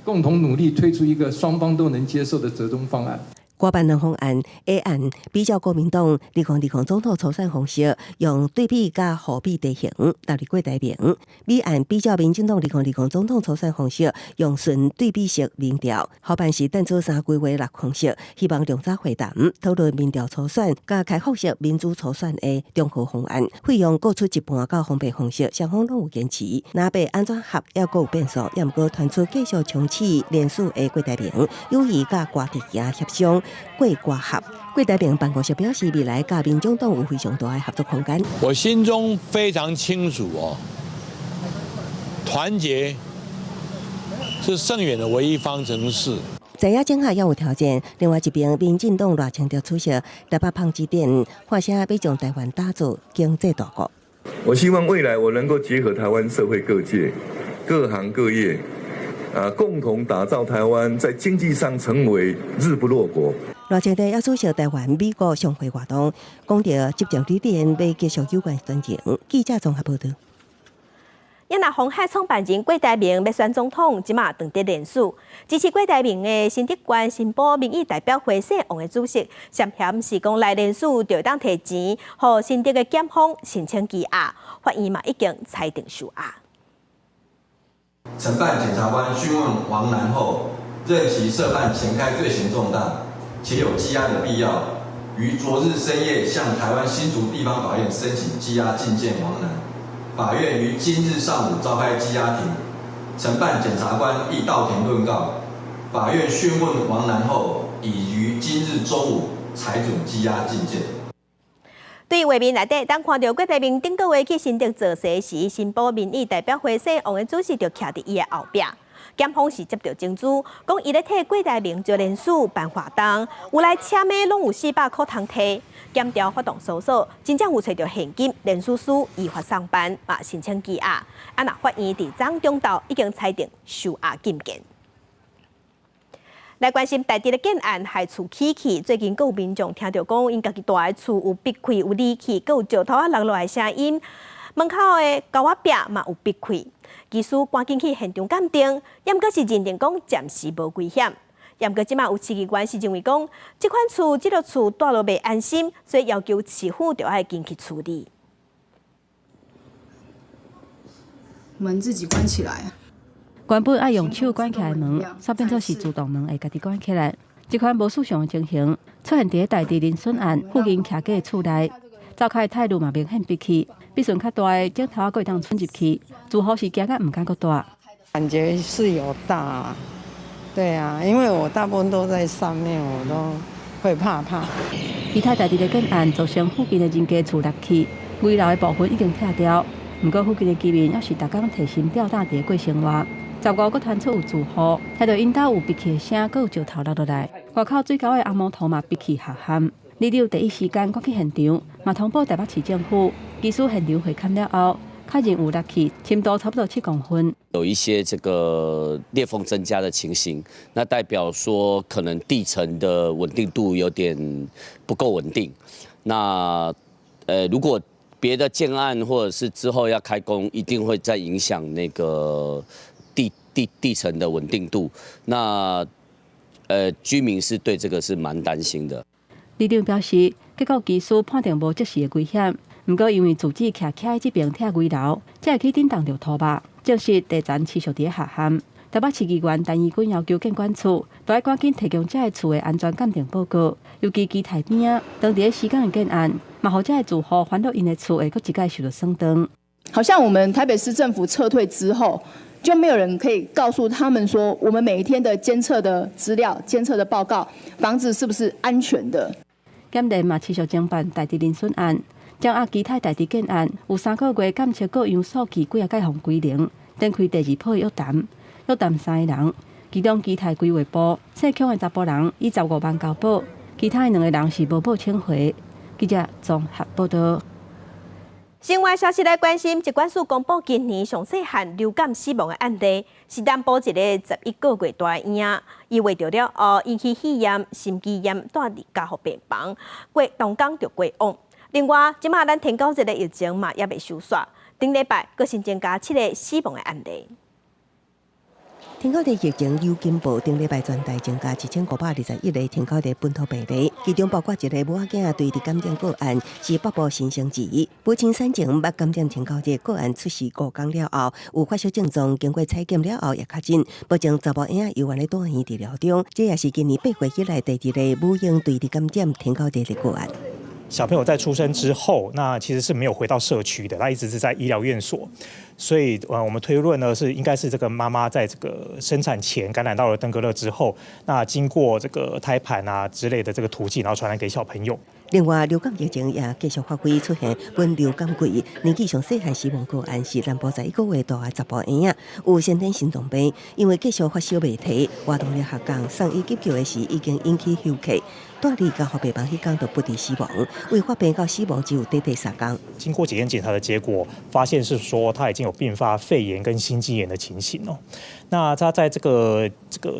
共同努力推出一個雙方都能接受的折中方案。
郭辦兩方案 A 案比照國民黨2020總統初選方式，用對比佮互比地形納入郭台銘。B 案比照民進黨2020總統初選方式，用純對比式民調。侯辦是等做三規劃六方式，希望量早會談討論民調初選佮開放式民主初選的中和方案。費用各出一半到分配方式，雙方攏有堅持。藍白按怎合猶閣有變數，也毋過傳出繼續衝刺連署的郭台銘，有意佮郭台銘協商。過郭合，郭台銘辦公室表示，未來佮民眾黨有非常大的合作空間。
我心中非常清楚哦，團結是勝選的唯一方程式。
在野整合也有挑戰，另外一邊，民進黨賴清德出席台北胖子店，發聲欲將台灣打造經濟大國。
我希望未來我能夠結合台灣社會各界、各行各業，
共同打造台灣在經濟上成為日不落國。
賴清德也出席台灣美國商會活動，講著執政理念欲繼續有關轉型。記者綜合報導。
也若鴻海創辦人郭台銘欲選總統，這馬斷佇連署。支持郭台銘的新竹縣新埔民意代表會姓王的主席，涉嫌是講賴連署就會當提錢，予新竹的檢方申請羈押，法院嘛已經裁定收押。
承辦檢察官訊問王楠後，認其涉犯錢開罪嫌重大，且有羈押的必要，於昨日深夜向台灣新竹地方法院申請羈押禁見王楠。法院於今日上午召開羈押庭，承辦檢察官亦到庭論告。法院訊問王楠後，已於今日中午裁准羈押禁見。
對畫面內底，當看著郭台銘頂個月去新竹造勢時，新埔民意代表會姓王的主席就徛佇伊的後壁。檢方是接著證據，講伊咧替郭台銘招連署辦活動，有來簽的攏有400箍通提。檢調發動搜索，真正有揣著現金、連署書依法送辦，嘛申請羈押。啊，若法院佇昨中晝已經裁定收押禁見。來關心大直的建案害厝起去，最近閣有民眾聽著講，𪜶家己蹛的厝有閉氣、有離去，閣有石頭仔落落來聲音，門口的膠仔壁嘛有閉氣。技師趕緊去現場鑑定，猶閣是認定講暫時無危險。猶閣這馬有市議員是認為講，這款厝、這個厝蹛落袂安心，所以要求市府著愛緊去處理。
門自己關起來。
原本愛用手關起來的門，煞變做是自動門會家己關起來。這款無尋常的情形出現佇大直林順案附近徛家的厝內，灶跤的態度嘛明顯閉氣，比順較大的枕頭仔閣會當伸入去，住戶是驚甲毋敢閣蹛。
感覺是有大，對啊，因為我大部分都在上面，我都會怕怕。
其他大直的建案造成附近的人家厝落去，危樓的部分已經拆掉，毋過附近的居民猶是逐工提心吊膽佇過生活。15閣傳出有住戶聽著𪜶兜有閉氣的聲，閣有石頭落落來，外口水溝的紅毛塗嘛閉氣下陷。里長第一時間趕去現場，嘛通報台北市政府，技師現場會勘了後，確認有落去，深度差不多7公分。
有一些這個裂縫增加的情形，那代表說可能地層的穩定度有點不夠穩定。那如果別的建案或者是之後要開工，一定會再影響那個地層的穩定度。那居民是對這個是蠻擔心的。
里長表示，結構技師判定無即時的危險，毋過因為住址徛起這爿拆危樓，才會去震動著塗肉，證實地層持續佇咧下陷。台北市議員陳怡君要求建管處，都愛趕緊提供這个厝的安全鑑定報告，尤其基台邊仔，當佇咧施工的建案，嘛予這个住戶煩惱𪜶的厝會閣一擺受著損斷。
好像我們台北市政府撤退之後，就沒有人可以告訴他們說，我們每一天的監測的資料、監測的報告，房子是不是安全的？
檢驗嘛持續偵辦大直林損案，掌握其他大直建案有3個月檢測各樣數據幾仔蓋予歸零，展開第二波約談，約談三个人，其中基泰規劃部姓孔的查埔人以15萬交保，其他的兩個人是無報請回。記者綜合報導。
新聞消息來關心，疾管署公布今年上細漢流感死亡的案例，是南部一个11個月大的嬰仔，伊患著了後引起肺炎、心肌炎，蹛佇加護病房，過當工就過往。另外，這馬咱天狗節的疫情嘛猶未收煞，頂禮拜閣新增加7個死亡的案例。
天狗的疫情有進步，頂禮拜全台增加1521个天狗的本土病例，其中包括一个母仔囝垂直感染個案，是北部新生兒。母親產前捌感染天狗的個案出世5工了後，有發燒症狀，經過採檢了後也確診。目前查某嬰仔猶原咧住院治療中，這也是今年8月以來第二个母嬰垂直感染天狗的個案。
小朋友在出生之後，那其實是沒有回到社區的，他一直是在醫療院所，所以我們推論呢是應該是這個媽媽在這個生產前感染到了登革熱之後，那經過這個胎盤啊之類的這個途徑，然後傳染給小朋友。
另外，流感疫情也繼續發揮出現本流感季，年紀上細漢死亡個案是南部11個月大的查埔嬰仔，有先天心臟病，因為繼續發燒袂退，活動力下降，送醫急救的時已經引起休克。住佇加護病房彼工就不治死亡，為發病到死亡只有短短3工。
經過檢驗檢查的結果，發現是說他已經有併發肺炎跟心肌炎的情形哦。那他在這個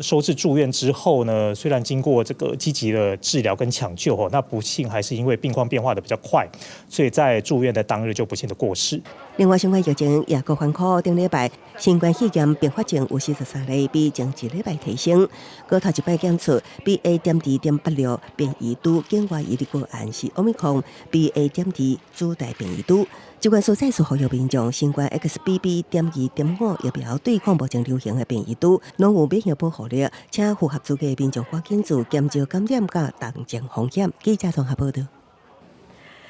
收治住院之後呢，雖然經過這個積極的治療跟搶救哦，那不幸還是因為病況變化得比較快，所以在住院的當日就不幸的過世。
另外，相關疫情也閣反覆，頂禮拜新冠肺炎併發症有43例，比前一禮拜提升。閣頭一擺檢出 BA.2.86變異株境外移入個案是奧密克戎 BA.2主帶變異株。疾管署再次呼籲民眾，新冠 XBB.2.5疫苗對抗目前流行的變異株，攏有免疫保護力，請符合資格的民眾趕緊做減少感染佮重症風險。記者綜合報導。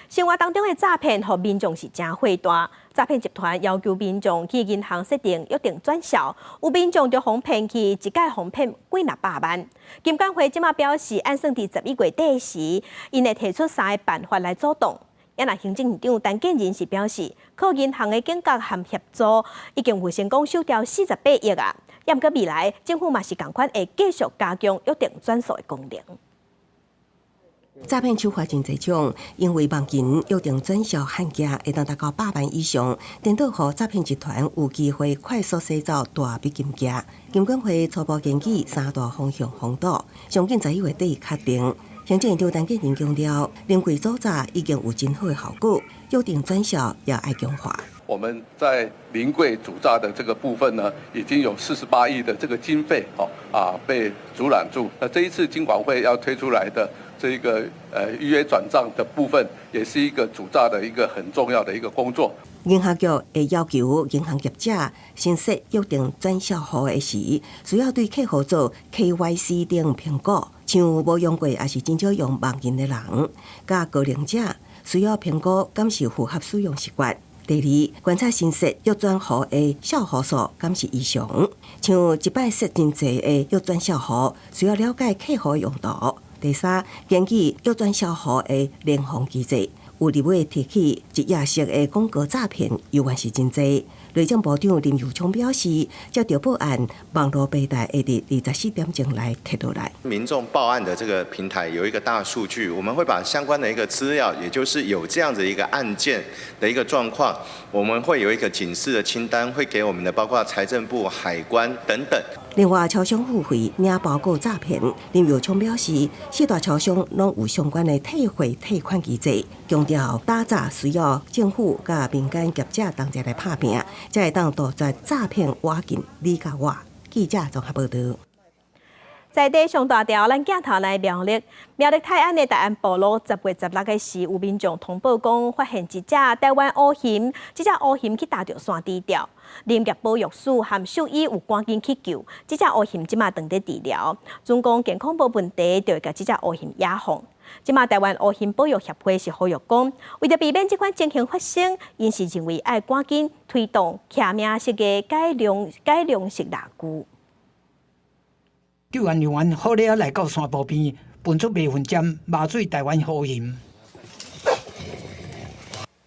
生活當中的詐騙，予民眾是誠火大。詐騙集團要求民眾去銀行設定約定轉數，有民眾就予騙去，一擺予騙幾若百萬。金管會這馬表示，按算佇11月底時，𪜶會提出三个辦法來阻擋。也若行政院長陳建仁是表示，靠銀行的警覺和協助，已經有成功收掉48億啊。也毋過未來，政府嘛是仝款會繼續加強約定轉數的功能。
詐騙手法真濟種，因為網銀約定轉數限額會當達到100萬以上，顛倒予詐騙集團有機會快速洗走大筆金額。金管會初步研擬三大方向防堵，上緊11月底確定。行政院長陳建仁強調，臨櫃阻詐已經有真好的效果，約定轉數也愛強化。
我們在臨櫃阻詐的這個部分呢，已經有48億的這個經費，哦啊被阻攔住。那這一次金管會要推出來的這一個預約轉賬的部分，也是一個阻詐的一個很重要的一個工作。
銀行局會要求銀行業者新設約定轉數戶的時，需要對客戶做 KYC 等評估，像無用過抑是真少用網銀的人，佮高齡者需要評估敢是符合使用習慣。第二，觀察新設約轉戶的數戶數敢是異常，像一擺設真濟的約轉數戶，需要了解客戶用途。第三，根據約轉數戶的聯防機制，有立委提起一頁式的廣告詐騙，猶原是真濟。內政部長林右昌表示，接著報案，網路平台會佇24點鐘內提落來。
民眾報案的這個平台有一個大數據，我們會把相關的一個資料，也就是有這樣子一個案件的一個狀況，我們會有一個警示的清單，會給我們的包括財政部、海關等等。
另外，超商付費領包裹詐騙，林右昌表示，四大超商攏有相關的退貨退款機制，強調打詐需要政府佮民間業者同齊來拍拚，才會當杜絕詐騙挖進你佮我。記者綜合報導。
在地上大條，咱鏡頭來苗栗，苗栗泰安的大安部落10月16的時，有民眾通報講，發現一隻台灣烏熊，這隻烏熊去踏著山豬吊。林業保育署和獸醫有趕緊去救，這隻烏熊這馬正佇治療，準講健康無問題，就會共這隻烏熊野放。這馬台灣烏熊保育協會是呼籲講，為著避免這款情形發生，𪜶是認為愛趕緊推動騎名式的改良式獵具。
救援人員好咧來到山坡邊，噴出迷魂針，麻醉台灣烏熊。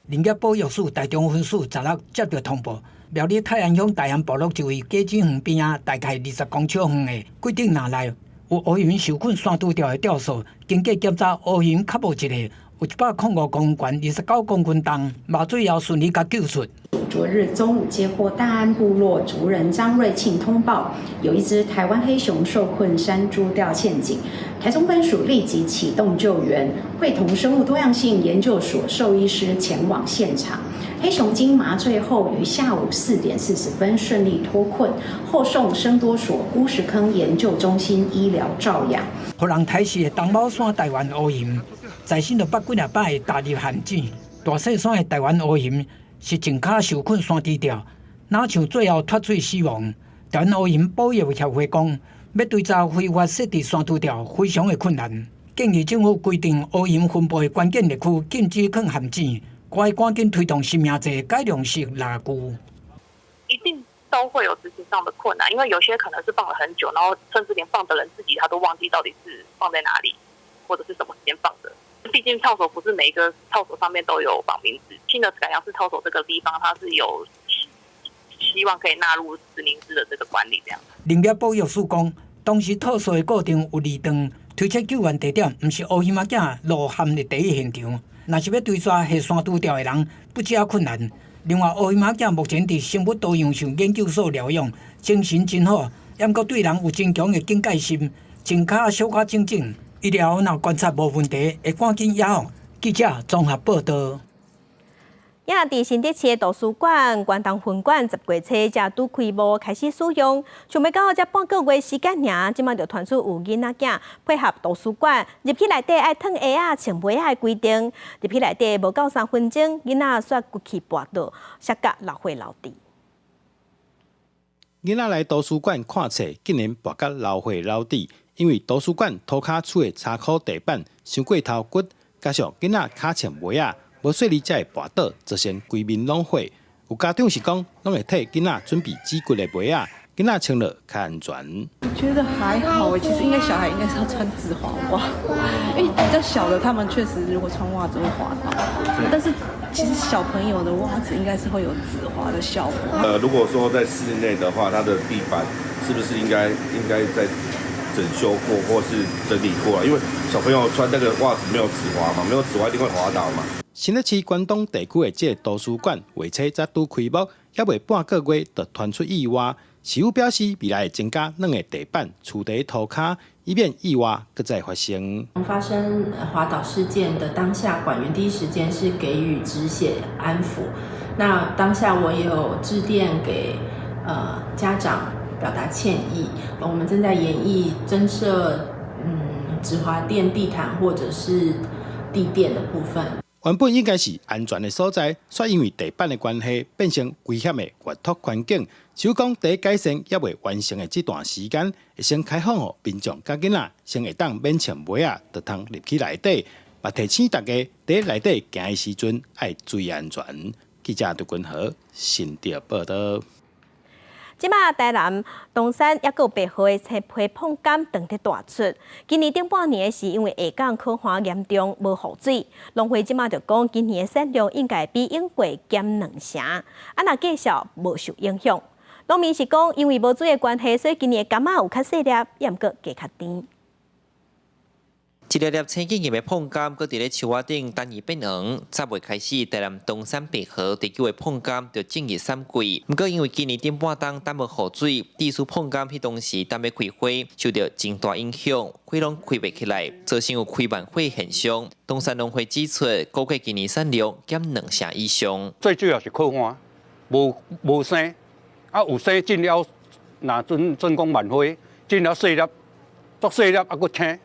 林業保育署台中分署16接著通報，苗栗泰安鄉大安部落一位果子園邊仔，大概20公尺遠的桂頂林內，有烏熊受困山豬吊的吊索，經過檢查，烏熊較無一个，有105公斤懸，29公斤重，麻醉後順利共救出。
昨日中午接獲大安部落族人張瑞慶通報，有一隻台灣黑熊受困山豬吊陷阱。台中分署立即啟動救援，會同生物多樣性研究所獸醫師前往現場。黑熊經麻醉後，於下午4點40分順利脫困，後送生多所烏石坑研究中心醫療照養。
予人刣死的東卯山台灣烏熊，在身就捌幾若擺踏入陷阱。大細山的台灣烏熊是前跤受困山豬吊，若像最後脫水死亡。台灣烏熊保育協會講，欲追查非法設置山豬吊非常的困難，建議政府規定烏熊分布的關鍵地區禁止囥陷阱，閣愛趕緊推動實名制改良式獵具。
一定都會有執行上的困難，因為有些可能是放了很久，然後甚至連放的人自己他都忘記到底是放在哪裡，或者是什麼時間放的。畢竟套索不是每一個套索上面都有綁名字，新的改良式套索這個地方，它是有希望可以納入實名制的這個管理。這樣。
林業保育署講，當時套索的過程有二段，推測救援地點毋是烏熊仔囝落陷的第一現場，若是欲追煞下山拄著的人，不只困難。另外，烏熊仔囝目前佇生物多樣性研究所療養，精神真好，猶閣對人有真強的警戒心，穿跤小可整整。醫療若觀察無問題，會趕緊押後。記者綜合報道。
也佇新竹市的圖書館關東分館10月初才拄開幕開始使用，想欲到才半個月時間爾，這馬就傳出有囡仔囝配合圖書館入去內底愛脫鞋仔、穿襪仔的規定，入去內底無夠3分鐘，囡仔煞骨氣跋倒，摔甲流血流滴。
囡仔來圖書館看冊，竟然跋甲流血流滴，因為圖書館塗跤厝的查箍地板傷過頭骨，加上囡仔跤穿襪仔。無細膩才會跋倒，造成規面攏血。有家長是講，攏會替囡仔準備止骨的襪仔，囡仔穿落較安全。
我覺得還好，其實應該小孩應該是要穿止滑襪，因為比較小的，他們確實如果穿襪子會滑倒。但是其實小朋友的襪子應該是會有止滑的效果。
如果說在室內的話，它的地板是不是應該再整修過或是整理過啊？因為小朋友穿那個襪子沒有止滑嘛，沒有止滑一定會滑倒嘛。
新北市關東地區的這個圖書館，月初才拄開幕，猶未半個月就傳出意外。市府表示，未來會增加軟的地板、鋪佇塗跤，以免意外閣再發生。
發生滑倒事件的當下，館員第一時間是給予止血安撫。那當下我也有致電給家長表達歉意。我們正在研議增設止滑墊地毯或者是地墊的部分。
原本應該是安全的所在，卻因為地板的關係，變成危險的閱讀環境。市府講，佇改善猶未完成的這段時間，會先開放予民眾佮囡仔，先會當免穿襪仔，就通入去內底。嘛提醒大家，佇內底行的時陣愛注意安全。記者杜君和新竹報道。
這馬台南東山抑閣有白河的青皮椪柑當咧大出。今年頂半年是因為下港苦旱嚴重，無雨水，農會這馬就講，今年的產量應該比往過減2成。啊，若價數無受影響。農民是講，因為無水的關係，所以今年的柑仔有較細粒，也毋過加較甜。
一粒粒青金葉的椪柑，閣佇咧樹仔頂等伊變黃。10月開始，台南東山白河地區的椪柑就進入散季。毋過因為今年頂半冬等無雨水，致使椪柑彼當時等欲開花，受著真大影響，花攏開袂起來，造成有開慢花現象。東山農會指出，估計今年產量減2成以上。
最主要是苦旱，無生，啊有生進了，若準準講慢花，進了細粒，足細粒啊閣青。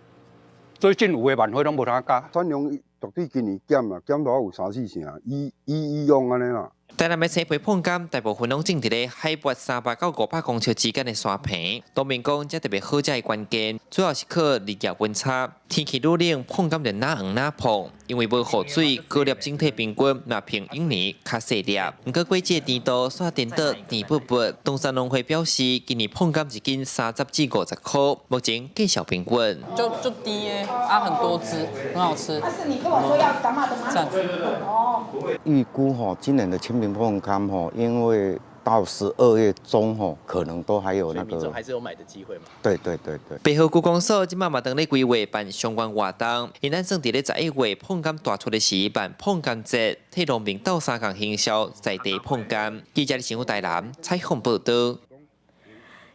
最近有的慢花攏無通加。
產量絕對今年減啦，減到有三四成，以往按呢啦。
台南的青皮椪柑大部分攏種佇咧海拔300到500公尺之間的山坪。農民講，這特別好食的關鍵，主要是靠日夜溫差。天氣愈冷，椪柑就若黃若膨，因為無雨水，果粒整體平均嘛比往年較細粒。毋過果子甜度煞顛倒甜滗滗。東山農會表示，今年椪柑一斤30至50塊，目前價數平穩。
就甜的啊，很多汁，很好吃。
但是你跟我說要柑仔的嗎？哦。
預估吼，今年的青皮椪柑吼，因為到12月中吼，可能都還有那個。
民眾還是有買的機會嘛？
對對對對。
白河區公所這馬嘛當咧規劃辦相關活動，𪜶按算佇咧11月椪柑大出的時辦椪柑節，替農民鬥相共行銷在地椪柑。記者新聞台南採訪報道。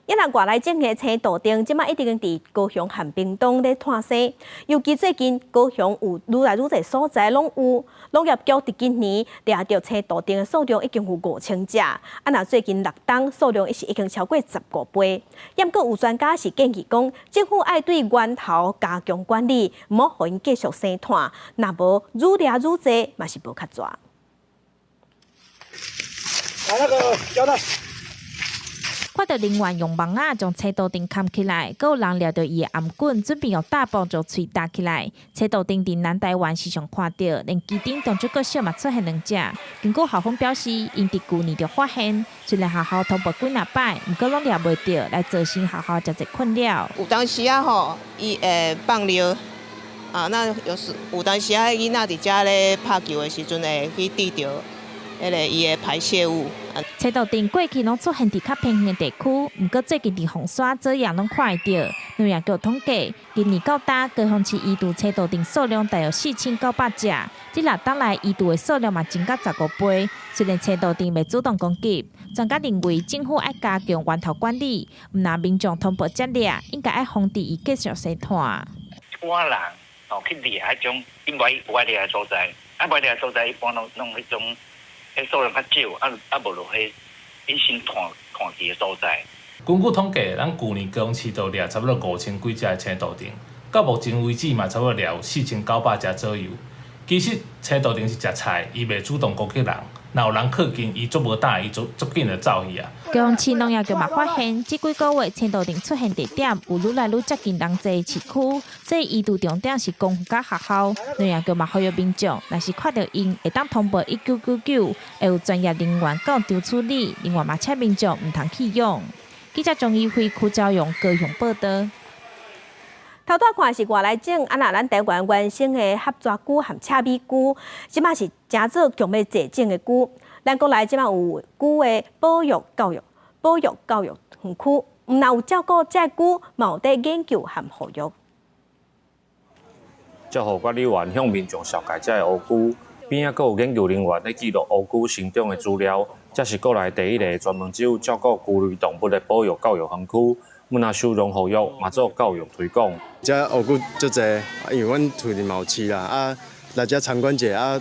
一人外來種的青杜丁，這馬一直佇高雄和屏東咧湠生。尤其最近高雄有愈來愈濟所在攏有。農業局佇今年掠著青杜丁的數量已經有5000隻，啊，若最近6冬數量是已經超過15倍。毋過有專家是建議講，政府愛對源頭加強管理，毋好予𪜶繼續生湠，若無愈掠愈濟，嘛是無較濟。
來那個膠帶。
看著人員用網仔將青杜丁崁起來，閣有人掠著伊的頷頸，準備用大棒將喙打起來。青杜丁佇南台灣時常看著，連旗津中洲國小嘛出現兩隻。根據校方表示，𪜶佇舊年就發現，雖然學校通報幾若擺，毋過攏掠袂著，來造成學校誠濟困擾。
有當時啊吼，伊會放尿啊，那有時有當時啊，囡仔佇遮咧拍球的時陣會去滴著彼个伊的排泄物。
青杜丁過去攏出現佇較偏遠的地區，毋過最近佇鳳山、左營攏看會著。農業局統計，今年到今高雄市移除青杜蛞數量大約4900隻，這六冬來移除的數量嘛增加15倍。雖然青杜蛞袂主動攻擊，專家認為政府愛加強源頭管理，毋但民眾通報接掠，應該愛防止伊繼續生湠。
一般人哦去掠彼種，𪜶無愛掠的所在，啊無愛掠的所在，一般攏攏彼種，彼數量較少，啊啊無就彼𪜶先湠湠去的所在。
根據統計，咱舊年高雄市就掠差不多5000幾隻的青杜蛞，到目前為止嘛，差不多掠有4900隻左右。其實青杜蛞是食菜，伊袂主動攻擊人，若有人靠近，伊足無膽，伊足足緊就走去啊。
高雄市農業局嘛發現，這幾個月青杜蛞出現地點有愈來愈接近人濟市區，所以移除重點是公園佮學校。農業局嘛呼籲民眾，若是看著𪜶，會當通報1999，會有專業人員到場處理。另外嘛，請民眾毋通棄養。記者鍾怡輝、柯昭勇高雄報道。
頭拄看是外來種，啊若咱台灣原生的合蛇龜和赤尾龜，這馬是誠做強欲絕種的龜。咱國內這馬有龜的保育教育、保育教育園區，毋但有照顧這龜，嘛有佇研究和護育。
照護管理員向民眾紹介這个烏龜，邊仔閣有研究人員咧記錄烏龜成長的資料。這是國內第一个專門只有照顧龜類動物的保育教育園區，毋但收容護育，嘛做教育推廣。
這烏龜足濟，因為阮厝裡嘛有飼啦，啊，來這參觀者啊，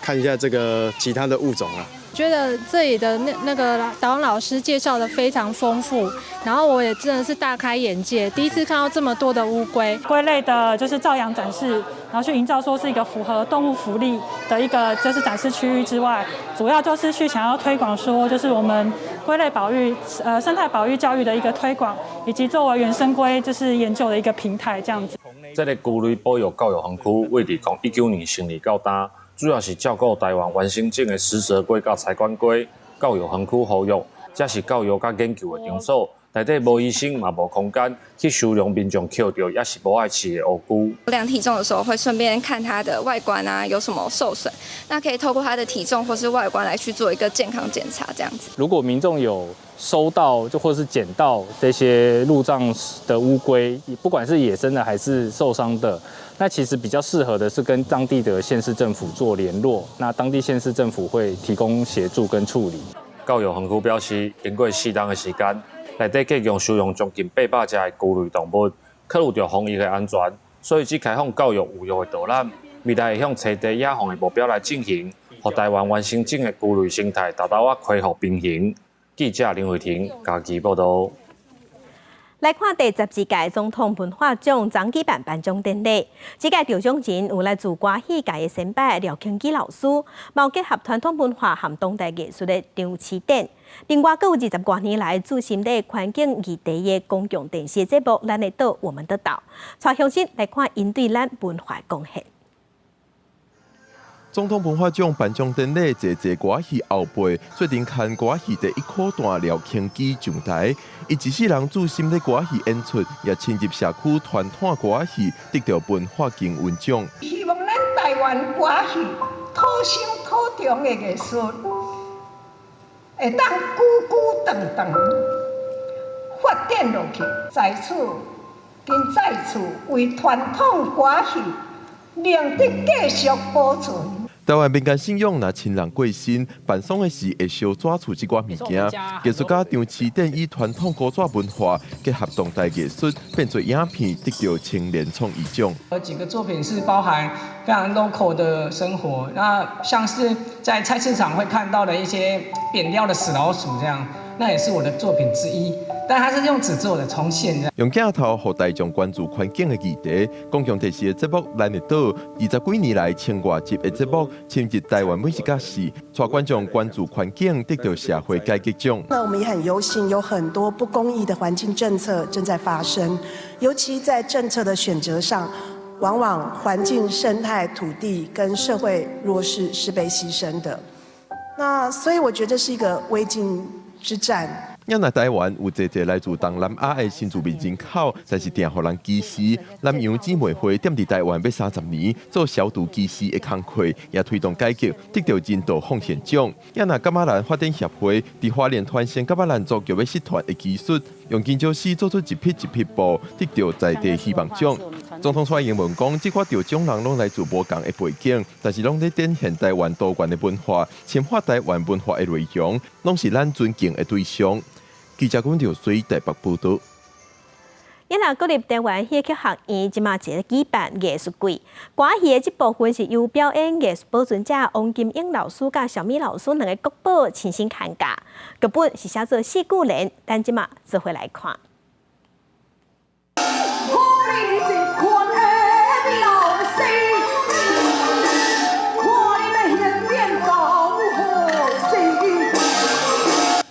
看一下這個其他的物種啊。
覺得這裡的那個導覽老師介紹的非常豐富，然後我也真的是大開眼界，第一次看到這麼多的烏龜。
龜類的就是照養展示，然後去營造說是一個符合動物福利的一個就是展示區域之外，主要就是去想要推廣說，就是我們龜類保育、生態保育教育的一個推廣，以及作為原生龜就是研究的一個平台，這樣子。
這個龜類保育教育園區位佇2019年成立到今。主要是照顧台灣原生種的食蛇龜佮柴管龜，教育園區護育，這是教育佮研究的場所。內底無醫生嘛無空間去收容民眾抾著抑是無愛飼的烏龜。
量體重的時候會順便看它的外觀啊，有什麼受損，那可以透過它的體重或是外觀來去做一個健康檢查，這樣子。
如果民眾有收到就或是撿到這些路障的烏龜，不管是野生的還是受傷的，那其實比較適合的是跟當地的縣市政府做聯絡，那當地縣市政府會提供協助跟處理。
教育園區表示，經過4冬的時間，內底計共收容將近800隻的龜類動物，考慮著防疫的安全，所以只開放教育護育的導覽，未來會向棲地野放的目標來進行，予台灣原生種的龜類生態沓沓仔恢復平衡。記者林慧婷嘉義報導。
來看第12屆總統文化獎昨舉辦頒獎典禮，這屆得獎人有來自歌戲界的先輩廖慶基老師，嘛有結合傳統文化和當代藝術的張啟典。另外，閣有20外年來專心咧環境議題的公共電視節目《咱的島我們的島》，帶鄉親來看𪜶對咱文化貢獻。
總統文化獎頒獎典禮，濟濟歌戲後輩做陣牽歌戲第一苦旦廖慶基上台，伊一世人專心咧歌戲演出，也深入社區傳統歌戲，得著文化金韻獎。
希望咱台灣歌戲土生土長的藝術，會當久久長長發展落去，在此跟再次為傳統歌戲能得繼續保存。
台灣民間信仰若親人過身，辦喪的時會燒紙厝這寡物件。藝術家張啟典以傳統古紙文化結合當代藝術，變做影片，得著青年創意獎。
有幾個作品是包含非常 local 的生活，那像是在菜市場會看到的一些扁掉的死老鼠這樣，那也是我的作品之一。但它是用紙做的重現的。
用鏡頭予大眾關注環境的議題，公共電視的節目《咱的島》，20幾年來千外集的節目，深入台灣每一個市，帶觀眾關注環境，得到社會改革獎。
那我們也很憂心，有很多不公義的環境政策正在發生，尤其在政策的選擇上，往往環境、生態、土地跟社會弱勢是被犧牲的。那所以我覺得這是一個未竟之戰。
也若台灣有濟濟來自東南亞的新住民人口，但是定予人歧視。南洋姊妹會踮佇台灣欲30年做消除歧視的工課，也推動改革，得著人道奉獻獎。也若噶瑪蘭發展協會佇花蓮傳承噶瑪蘭族欲欲失傳的技術，用金蕉絲做出一匹一匹布，得著在地希望獎。總統蔡英文講，這款著眾人攏來自無仝的背景，但是攏咧展現台灣多元的文化，深化台灣文化的內容，攏是咱尊敬的對象。記者阮條水台北報導。
伊若國立台灣戲曲學院這馬一个舉辦藝術季，歌戲的這部分是由表演藝術保存者王金英老師佮小米老師兩个國寶親身看教。劇本是寫做四句聯，咱這馬做伙來看。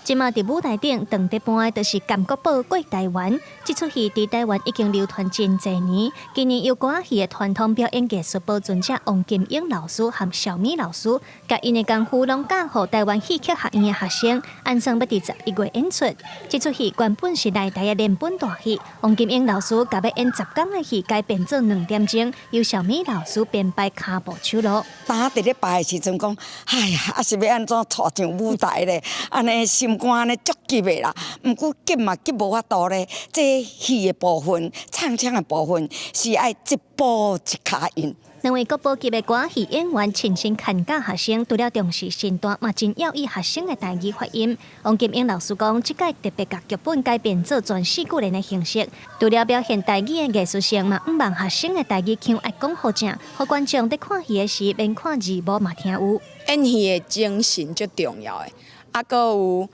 這馬佇舞台頂，當佇搬的就是甘國寶過台灣。這齣戲佇台灣已經流傳真濟年。今年由歌仔戲的傳統表演藝術保存者王金英老師和小米老師，共𪜶的功夫攏教予台灣戲曲學院的學生，按算欲佇11月演出。這齣戲原本是內台的連本大戲，王金英老師共欲演10工的戲改編做2點鐘，由小米老師編排跤步手路。
當佇咧排的時陣講，哎呀，啊是欲按怎𤆬上舞台咧？按呢心肝按呢足急的啦。毋過急嘛急無法度咧，這戲的部分、唱腔的部分是愛一步一跤印。
兩位國寶級的歌仔戲演員親身牽教學生，除了重視身段，嘛真要意學生的台語發音。王金英老師講，這屆特別共劇本改編做全四句聯的形式，除了表現台語的藝術性，嘛向望學生的台語腔愛講好正，予觀眾佇看戲的時，免看字幕嘛聽有。
演戲的精神足重要的，啊，閣有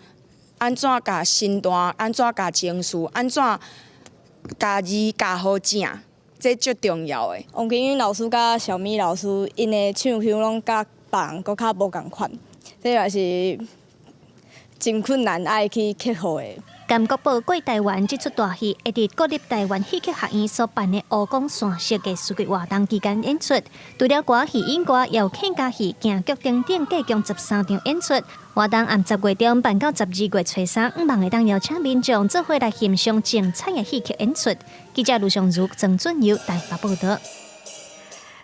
按怎共身段，按怎共情緒，按怎共字教好正。這足重要的。
王金英老師佮小米老師，𪜶的唱腔攏佮別人閣較無仝款，這也是真困難愛去克服的。
甘國寶過台灣這齣大戲，會佇國立台灣戲曲學院所辦的湖光山色藝術節活動期間演出。除了歌戲以外，也有客家戲、京劇等等，計共13場演出。活動按10月中辦到12月初三，向望會當邀請民眾做伙來欣賞精彩的戲曲演出。記者盧尚如、曾俊佑台北報導。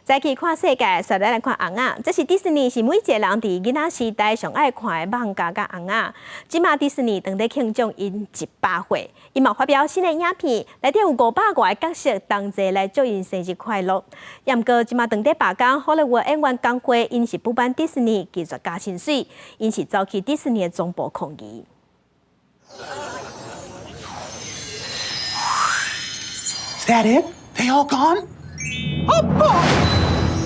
再去看世界，煞來來看尪仔。這是迪士尼，是每一个人佇囡仔時代上愛看的漫畫佮尪仔。這馬迪士尼當咧慶祝𪜶100歲，伊嘛發表新的影片，內底有500外个角色同齊來祝𪜶生日快樂。也毋過這馬當咧罷工，好萊塢演員工會𪜶是不滿迪士尼拒絕加薪水，𪜶是走去迪士尼的總部抗議。
Is that it? They all gone? Oh boy!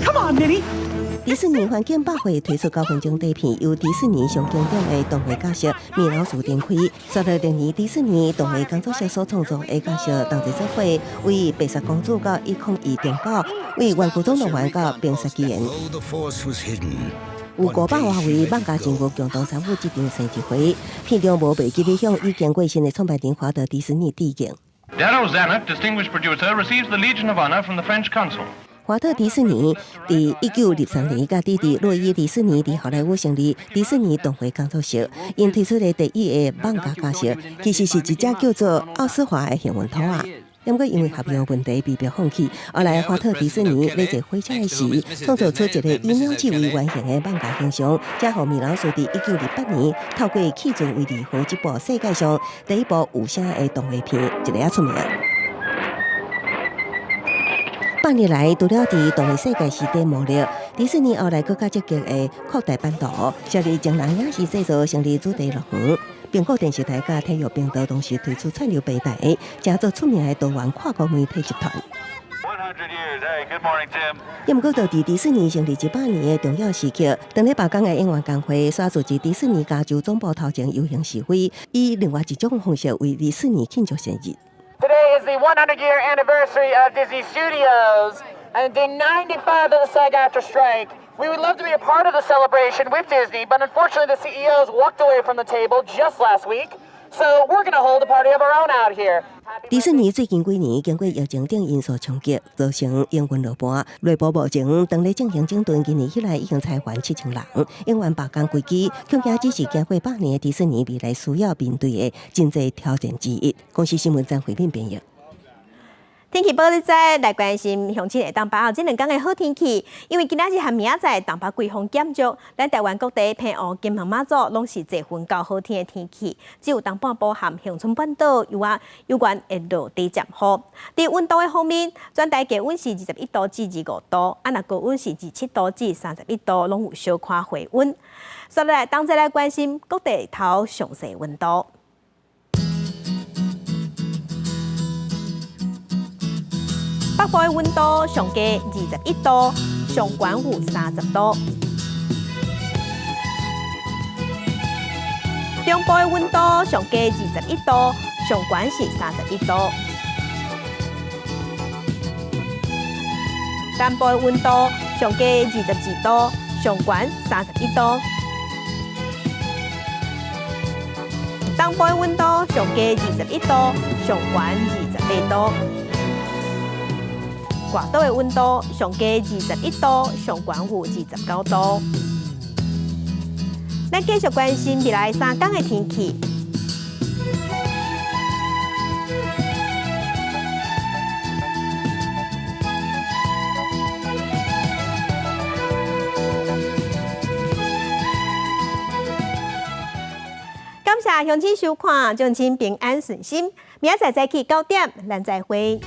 Come on, Minnie!
迪士尼環境百歲推出9分鐘短片，由迪士尼上經典的動畫角色米老鼠展開。煞來歷年迪士尼動畫工作室所創造的角色同齊做伙，為白雪公主到1019，為玩具總動員到冰雪奇緣。有500外位漫畫人物共同參與這場生日會，片中無袂記得向已經過身的創辦人華特迪士尼致敬。
Darryl Zanuck, distinguished producer, receives the Legion of Honor from the French consul.
華特迪士尼佇1963年，佮弟弟洛伊迪士尼佇好萊塢成立迪士尼動畫工作室，𪜶推出的第一個漫畫角色，其實是一隻叫做奧斯華的幸運兔仔。毋過因為合約問題被迫放棄。後來華特迪士尼咧坐火車的時，創造出一個以鳥鼠為原型的漫畫形象，才予米老鼠佇1928年透過氣象維利號這部世界上第一部有聲的動畫片，一下仔出名。百年來，除了佇動畫世界時代魔力，迪士尼後來閣較積極的擴大版圖，設立情人影視製作，成立主題樂園。蘋果電視台佮體育頻道同時推出串流平台，成做出名的多元跨國媒體集團。也毋過，就佇迪士尼成立100年的重要時刻，當咧罷工的演員工會煞組織迪士尼加州總部頭前遊行示威，以另外一種方式為迪士尼慶祝生日。
Today is the 100-year anniversary of Disney Studios and day 95 of the SAG-AFTRA strike. We would love to be a part of the celebration with Disney, but unfortunately the CEOs walked away from the table just last week. So we're gonna hold a party of our own out here.
迪士尼最近幾年經過疫情等因素衝擊，造成營運落盤。內部目前當咧進行整頓，今年以來已經裁員7000人，演員罷工危機，恐驚只是經過100年的迪士尼未來需要面對的真濟挑戰之一。公視新聞張惠敏編譯。
天氣報你知，來關心鄉親會當把握這兩工的好天氣，因為今仔日和明仔載東北季風減弱，咱台灣各地澎湖、金門、馬祖攏是濟雲到好天的天氣，只有東半部和恆春半島有啊有關會落短暫雨。佇溫度的方面，全台低溫是21度至25度，啊若高溫是27度至31度，攏有小可回溫。所以來當再來關心各地頭詳細溫度。北部的溫度上低21度，上懸有30度。中部的溫度上低21度，上懸是31度。南部的溫度上低22度，上懸31度。東部的溫度上低21度，上懸28度。外島的溫度上低21度，上懸有29度。咱繼續關心未來三工的天氣。感謝鄉親收看，祝親平安順心。明仔載早起9點，咱再會。